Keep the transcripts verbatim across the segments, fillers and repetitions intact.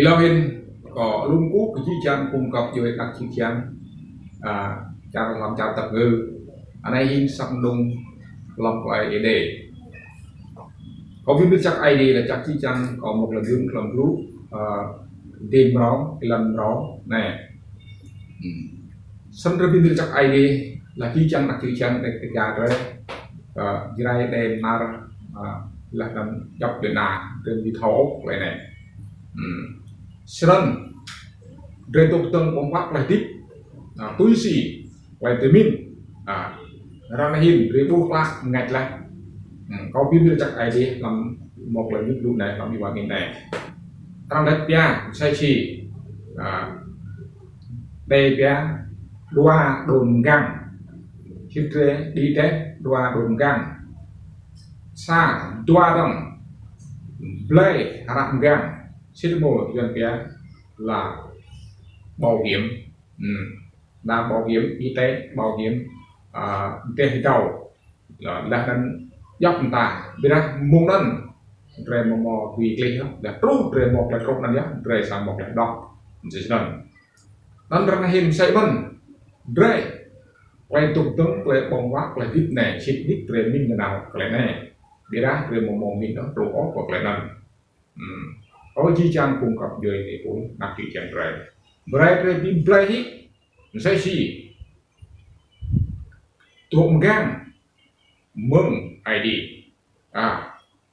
Lŏ hĭn, kơ lŭm kŭ kơ jih jang phung găp djuê anak čư̆ čhiăng, a, čar hlăm čar Dap Ngư. Anei hĭn săp nung hlăm klei Êđê. Kơ bi mĭn čăk Aê Diê lač čăk jih jang kơ mâo klei dưn hlăm gru, a, Êđê mrâo, êlan mrâo, anei. Hmm. Snăn drei bi mĭn čăk Aê Diê, lač jih jang anak čư̆ čhiăng, drei kơ drei, a, Jrai, Êđê, Mnar, a, lač anăn djăp djuê ana, drei bi thâo klei anei. Hmm. Snăn, drei dôk dơ̆ng ƀơ̆ng huă klei hdĭp, a, tui si klei drei mĭn, a, ară anei hĭn drei ƀuh klă mngač leh. Hmm, kâo bi mĭn čăk Aê Diê hlăm mâo klei mĭn lu anei hlăm êwa angĭn anei. Arăng lač pia, msĕ si, a, Êđê pia, dua đồn mgang. Sĭt drei đĭ deh, dua đồn mgang. Sa, dua dơ̆ng. Blei hră mgang. Sĭt mơ̆ Yuăn pia là bảo hiểm. Hmm. Đa bảo hiểm y tế, bảo hiểm, a, deh êdâo. Leh anăn djăp mta, ƀiădah mông anăn drei amâo mâo tui klei yơh, leh truh drei mâo klei truh anăn yơh, drei srăng mâo klei doh. Msĕ snăn. Anăn ară anei hĭn msĕ mơ̆n, drei klei dôk dơ̆ng, klei ƀơ̆ng huă, klei hdĭp anei, sĭt nik drei mĭn nanao klei anei. Ƀiădah drei amâo mâo mĭn ôh, truh ôh kơ klei anăn. Hmm. Ơ jih jang phung găp djuê Êđê pô, anak čư̆ čhiăng drei. Brei drei bi blei hĭ, msĕ si dôk mgang mơ̆ng Aê Diê. A,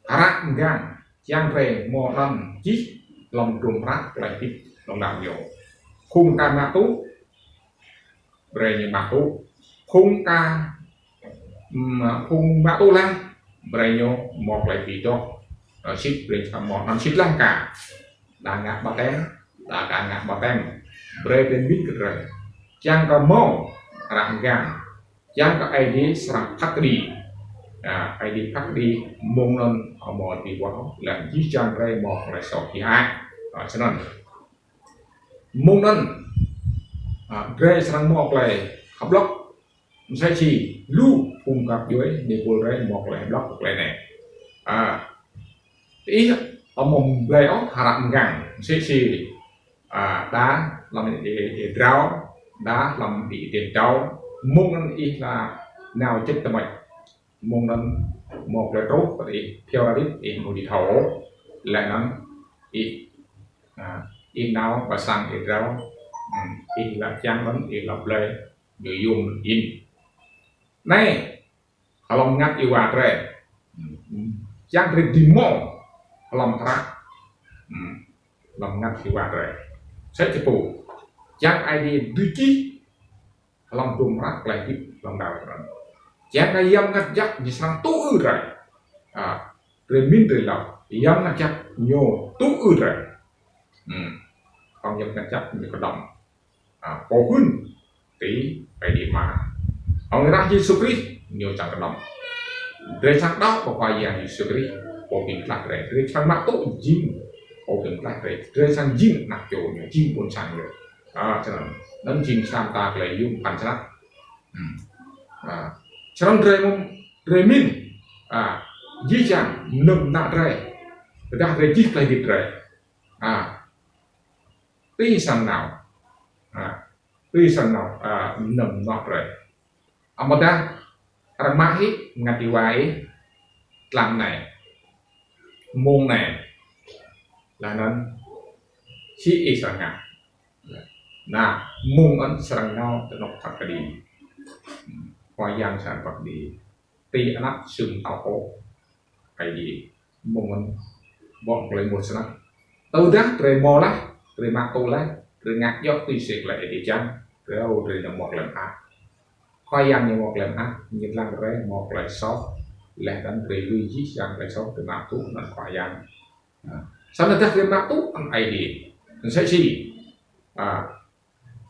hră mgang, čiăng drei mâo anăn čih hlăm hdruôm hră klei hdĭp hlŏng lar ñu. Phung ka mă tŭ, brei ñu mă tŭ. Phung ka, mm, phung mă tŭ leh, brei ñu mâo klei bi doh. Ơ, sĭt brei ñu mâo anăn sĭt leh ka. Đa ngă ƀaptem, đa ka ngă ƀaptem. Brei drei mĭn kơ drei. Čiăng kơ mâo hră mgang. Čiăng kơ Aê Diê srăng phat kđi. A, Aê Diê phat kđi mông anăn amâo dưi wah, leh jih jang drei mâo klei soh jhat. A, snăn. Mông anăn, a, drei srăng mâo klei hƀlŏk. Msĕ si lu phung găp djuê, Êđê pô drei mâo klei hƀlŏk klei anei. A, ti ih amâo blei ôh hră mgang. Msĕ si, a, đa hlăm êdei, êdei drao, đa hlăm êdei, êdei drao, mông anăn ih lač nao čĭt tơmĕč. Mông anăn mâo klei truh kơ ih, phiao ra dih, ih amâo dưi thâo, leh anăn ih, a, ih nao ba sang êdei drao, hmm, ih lač čiăng anăn, ih lač blei, ñu yuôm in. Anei, hlăm mngăt êwa drei. Hmm. Čiăng drei dưi mâo hlăm hră. Hmm. Hlăm mngăt êwa drei. Msĕ si pô. Čiăng Aê Diê dưi čih hlăm hdruôm hră klei hdĭp hlŏng lar drei. Čiăng kơ Yang Mngăt Jăk ñu srăng tŭ ư drei. A, drei mĭn drei lač, Yang Mngăt Jăk ñu tŭ ư drei. Hmm. Hŏng Yang Mngăt Jăk ñu kđăm. A, pô hưn ti Aê Diê Ama. Hŏng êrah Yêsu Krist ñu čiăng kđăm. Drei srăng đăo kơ Khua Yang Yêsu Krist, pô bi mtlaih drei. Drei srăng mă tŭ jing pô bi mtlaih drei. Drei srăng jing anak čô ñu, jing ƀuôn sang ñu. A, snăn. Anăn jing sa mta klei yuôm bhăn snăk. Hmm. A, snăn drei mơ̆ng, drei mĭn. A, jih jang mnơ̆ng mnă drei. Tơdah drei čih klei hdĭp drei. A, ti srăng nao. A, ti srăng nao, a, mnơ̆ng mnă drei. Amâodah arăng mă hĭ mngăt êwa ih tlam anei, mông anei, leh anăn si ih srăng ngă. Nah, mông anăn srăng nao ti anôk phat kđi. Khua Yang srăng phat kđi. Ti anăp sum tao ôh. Aê Diê. Mông anăn ƀuh klei mŭt snăk. Tơdah drei mâo leh, drei mă tŭ leh, drei ngă djŏ tui si klei Aê Diê čiăng, drei ôh drei ñu mâo klei mơak. Khua Yang ñu mâo klei mơak, ñu dlăng drei mâo klei soh, leh anăn drei lui jih jang klei soh, drei mă tŭ anăn Khua Yang. Nah, snăn tơdah drei mă tŭ anăn Aê Diê. Msĕ si, a,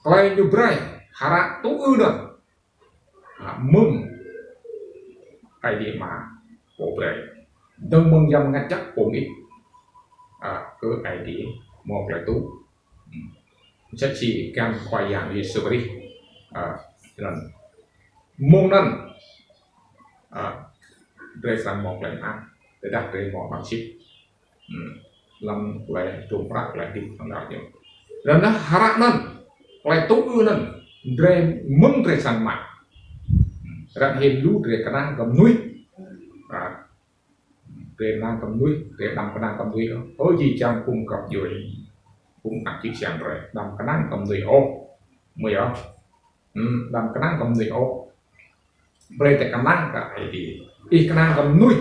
klei ñu brei, hră tŭ ư anăn. A, mơ̆ng Aê Diê Ama pô brei. Dơ̆ng mơ̆ng Yang Mngăt Jăk pô mĭn. A, kơ Aê Diê mâo klei tŭ. Hmm. Msĕ si kơ Khua Yang Yêsu Krist. A, snăn. Mông anăn. A, drei srăng mâo klei mơak. Tơdah drei mâo mơak sĭt. Hmm. hlăm klei hdruôm hră klei hdĭp hlăm đăo ñu. Leh anăn hră anăn, klei tŭ ư anăn, drei mơ̆ng drei srăng mă. Ară anei lu drei knang kơ mnuih. Drei knang kơ mnuih, drei đăm knang kơ mnuih. Ơ jih jang phung găp djuê, phung anak čư̆ čhiăng drei, đăm knang kơ mnuih ôh. Mơ̆ yơh? Đăm knang kơ mnuih ôh. Brei drei knang kơ Aê Diê. Ih knang kơ mnuih,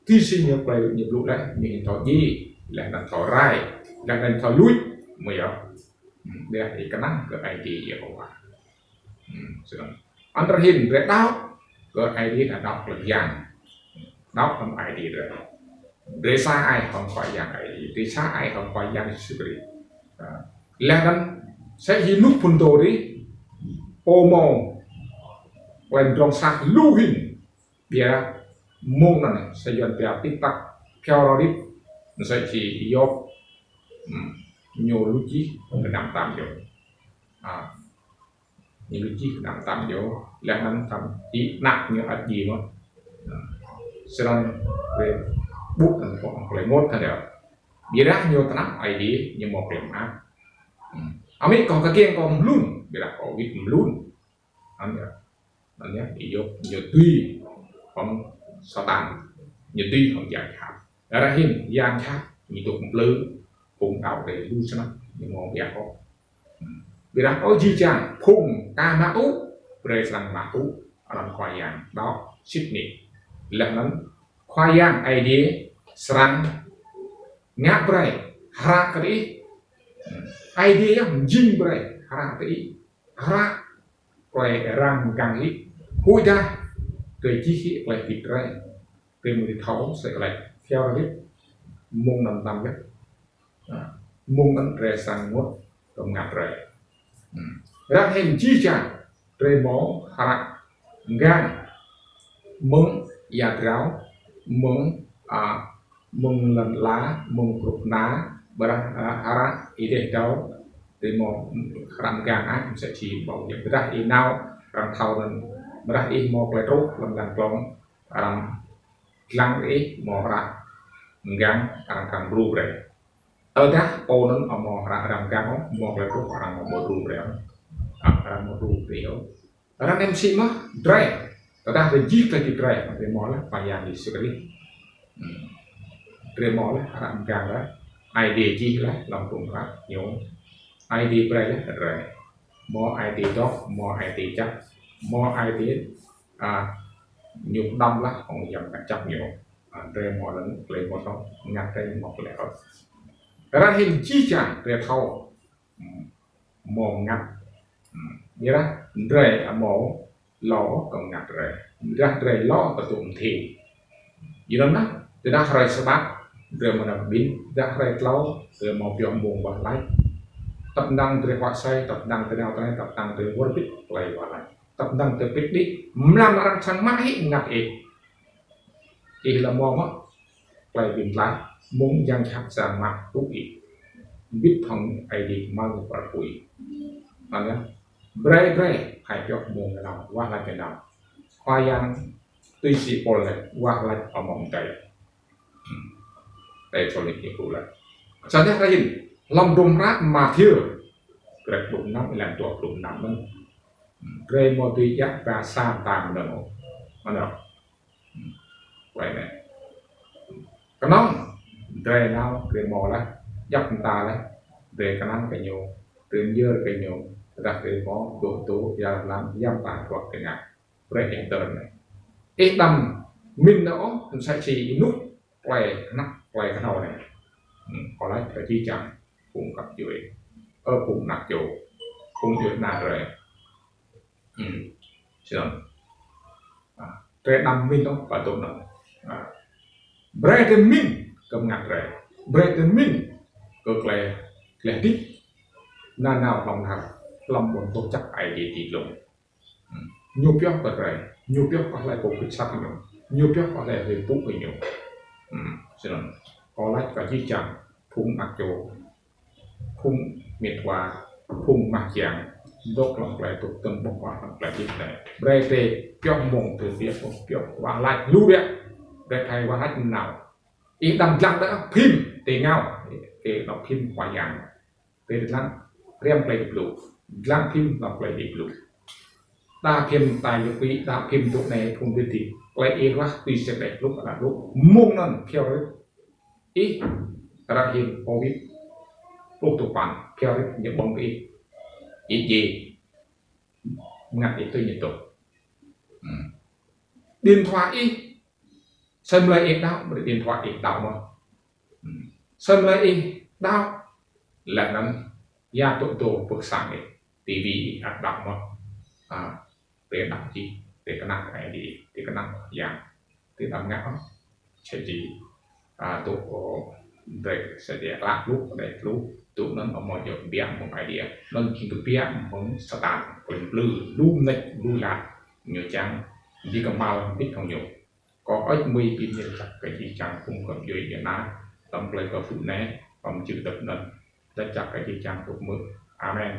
tui si ñu klei ñu blŭ leh, ñu thâo djiê, leh anăn thâo rai, leh anăn thâo luč. Mơ̆ yơh? Ƀiădah ih knang kơ Aê Diê Yêhôwa. Snăn. Anăn drei hĭn drei đăo kơ Aê Diê, đăo kơ yang. Đăo hlăm Aê Diê drei. Drei sa ai hŏng Khua Yang Aê Diê, drei sa ai hŏng Khua Yang Yêsu Krist. Leh anăn, sa hĭn ênuk phŭn dô drei, pô mâo klei mdrŏng sah lu hĭn. Ƀiădah mơ̆ng anăn, sa Yuăn pia tip tak, kyâo rơdip, sa čĭ Yôp, ñu lu čih, knăm tam ñu. Ñu lu čih knăm tam ñu, leh anăn tam čĭ anak ñu ăt djiê mơh. Snăn drei ƀuh anăn kơ klei mŭt anăn yơh. Ƀiădah ñu knang Aê Diê, ñu mâo klei mơak. Amĭ kâo kkiêng kâo mlŭn, ƀiădah kâo wĭt mlŭn. Anăn yơh. Anăn yơh, Yôp ñu dưi hŏng Satan, ñu dưi hŏng yang jhat. Ară hĭn yang jhat ñu dôk mplư, phung đăo drei lu snăk, ñu mâo ƀiă ôh. Ƀiădah ơ jih jang phung ka mă tŭ, brei srăng mă tŭ, anăn Khua Yang đăo sĭt nik. Leh anăn Khua Yang Aê Diê srăng ngă brei hră kơ diih. Aê Diê yơh mjing brei hră kơ diih. Hră klei arăng mgang ih. Huĭdah drei čih ih klei hdĭp drei, drei mâo dưi thâo sa klei kyâo rơdip, mơ̆ng anăn tam yơh. Mơ̆ng anăn drei srăng mŭt kơ mngăt drei. Ară hĭn jih jang drei mâo hră mgang mơ̆ng êa drao, mơ̆ng, a, mơ̆ng lăn ala, mơ̆ng krup na, ƀiădah, a, hră êdeh dâo, drei mâo hră mgang ah, msĕ si ƀâo ñu ƀiădah ih nao, arăng thâo anăn, ƀiădah ih mâo klei truh hlăm lăn klŏng, arăng dlăng ih mâo hră mgang, arăng kăn đru brei. Tơdah pô anăn amâo hră arăng mgang ôh, mâo klei truh arăng amâo đru brei ôh. Arăng amâo đru brei ôh. Ară anei msĕ mơh drei. Tơdah drei jih klei hdĭp drei, drei mâo leh Khua Yang Yêsu Krist. Drei mâo leh hră mgang leh. Aê Diê čih leh hlăm hdruôm hră ñu. Aê Diê brei leh kơ drei. Mâo Aê Diê dôk, mâo Aê Diê jăk, mâo Aê Diê, a, ñu đăm leh hŏng yang kčăp ñu. A, drei mâo leh klei mâo tŏ, ngă drei mâo klei ôh. Ară hĭn jih jang drei thâo, mâo mngăt. Ƀiădah drei amâo lŏ kơ mngăt drei. Ƀiădah drei lŏ kơ tŭ mthê. Yua anăn, tơdah hruê Sabat, drei mâo nao kƀĭn, tơdah hruê tlâo, drei mâo pioh mmông wah lač. Tăp năng drei huă asei, tăp năng drei nao tinei, tăp năng drei wơr bĭt klei wah lač. Tăp năng drei pĭt đĭ, mlam arăng srăng mă hĕ mngăt ih. Ih lŏ mâo mơh klei bi mtlaih, mơ̆ng yang jhat srăng mă tŭ ih. Mbĭt hŏng Aê Diê kmhal ñu păr pui. Anăn yơh, brei drei hei pioh mmông nanao, wah lač nanao. Khua Yang tui si Pôl lač, wah lač amâo mdei. Tê sôlik ñu pô lač. Snăn yơh ară hĭn, hlăm hdruôm hră Mathiơ, kdrêč pluh năm, êlan dua pluh năm anăn. Drei amâo dưi djă ba sa mta mnơ̆ng ôh. Anăn. Klei anei. Knŏng drei nao, drei mâo leh, djăp mta leh, drei knang kơ ñu, drei myơr kơ ñu, tơdah drei mâo, dôk dôk, ya hlăm, ya mta truh kơ ngă. Brei ih dơr anei. Ih đăm mĭn nao ôh, msĕ si ênuk klei knap, klei knhâo anei. Kâo lač kơ jih jang phung găp djuê. Ơ phung anak čô, phung djuê ana drei. Snăn. A, drei đăm mĭn ôh, ƀiădah anăn. A, brei drei mĭn kơ mngăt drei. Brei drei mĭn kơ klei, klei hdĭp nanao hlŏng lar, hlăm ƀuôn doh jăk Aê Diê ti dlông. Ñu pioh kơ drei, ñu pioh kơ hlei pô pĭt sat ñu, ñu pioh kơ hlei hlei pŭ kơ ñu. Snăn, kâo lač kơ jih jang phung anak čô, phung mĭt wa, phung mah jiăng, dôk hlăm klei dôk tơm ƀuh wa hlăm klei hdĭp anei. Brei drei pioh mmông drei pioh, pioh wah lač lu biă. Brei thâo wah lač nanao. Ih đăm dlăng dah phim ti êngao, Đọc phim Khua Yang. Tê dlăng, hriăm klei Aê Diê blŭ. Dlăng phim, đọc klei Aê Diê blŭ. Đa phim tai lục quỷ, đa phim tụ ne phung dư ti. Klei Aê Diê ruah tui si klei blŭ, đa blŭ. Mông anăn phiao rip. Ih, rah hin covid. Pluh tụ pan, phiao rip ñu ƀơ̆ng kơ ih. Ih djiê. Mngăt ih tui ñu tŭ. Hmm. Điện thoại ih. Sân mlei ih đăo, brei điện thoại ih đăo mơh. Hmm. Sân mlei ih đăo, leh anăn ya tŭ dô pưk sang ih, ti vi ih ăt đăo mơh. A, ti đăo jih, ti knang Aê Diê, ti knang Yang, ti đăm ngă ôh. Sa čô, a, tŭ, ơ, drei sa čô klă lu, drei lu, tŭ anăn amâo djŏ kbiă mơ̆ng Aê Diê. Anăn jing kbiă mơ̆ng Satan, klei mplư, lu mnêč, lu êlan, ñu čiăng bi kmhal mbĭt hŏng ñu. Kâo ăt mui bi mni lač jăk kơ jih jang phung găp djuê ênai, tăm klei kơ phung anei, tăm čư̆ dăp anăn, lač jăk kơ jih jang tŭ mơh. Amen.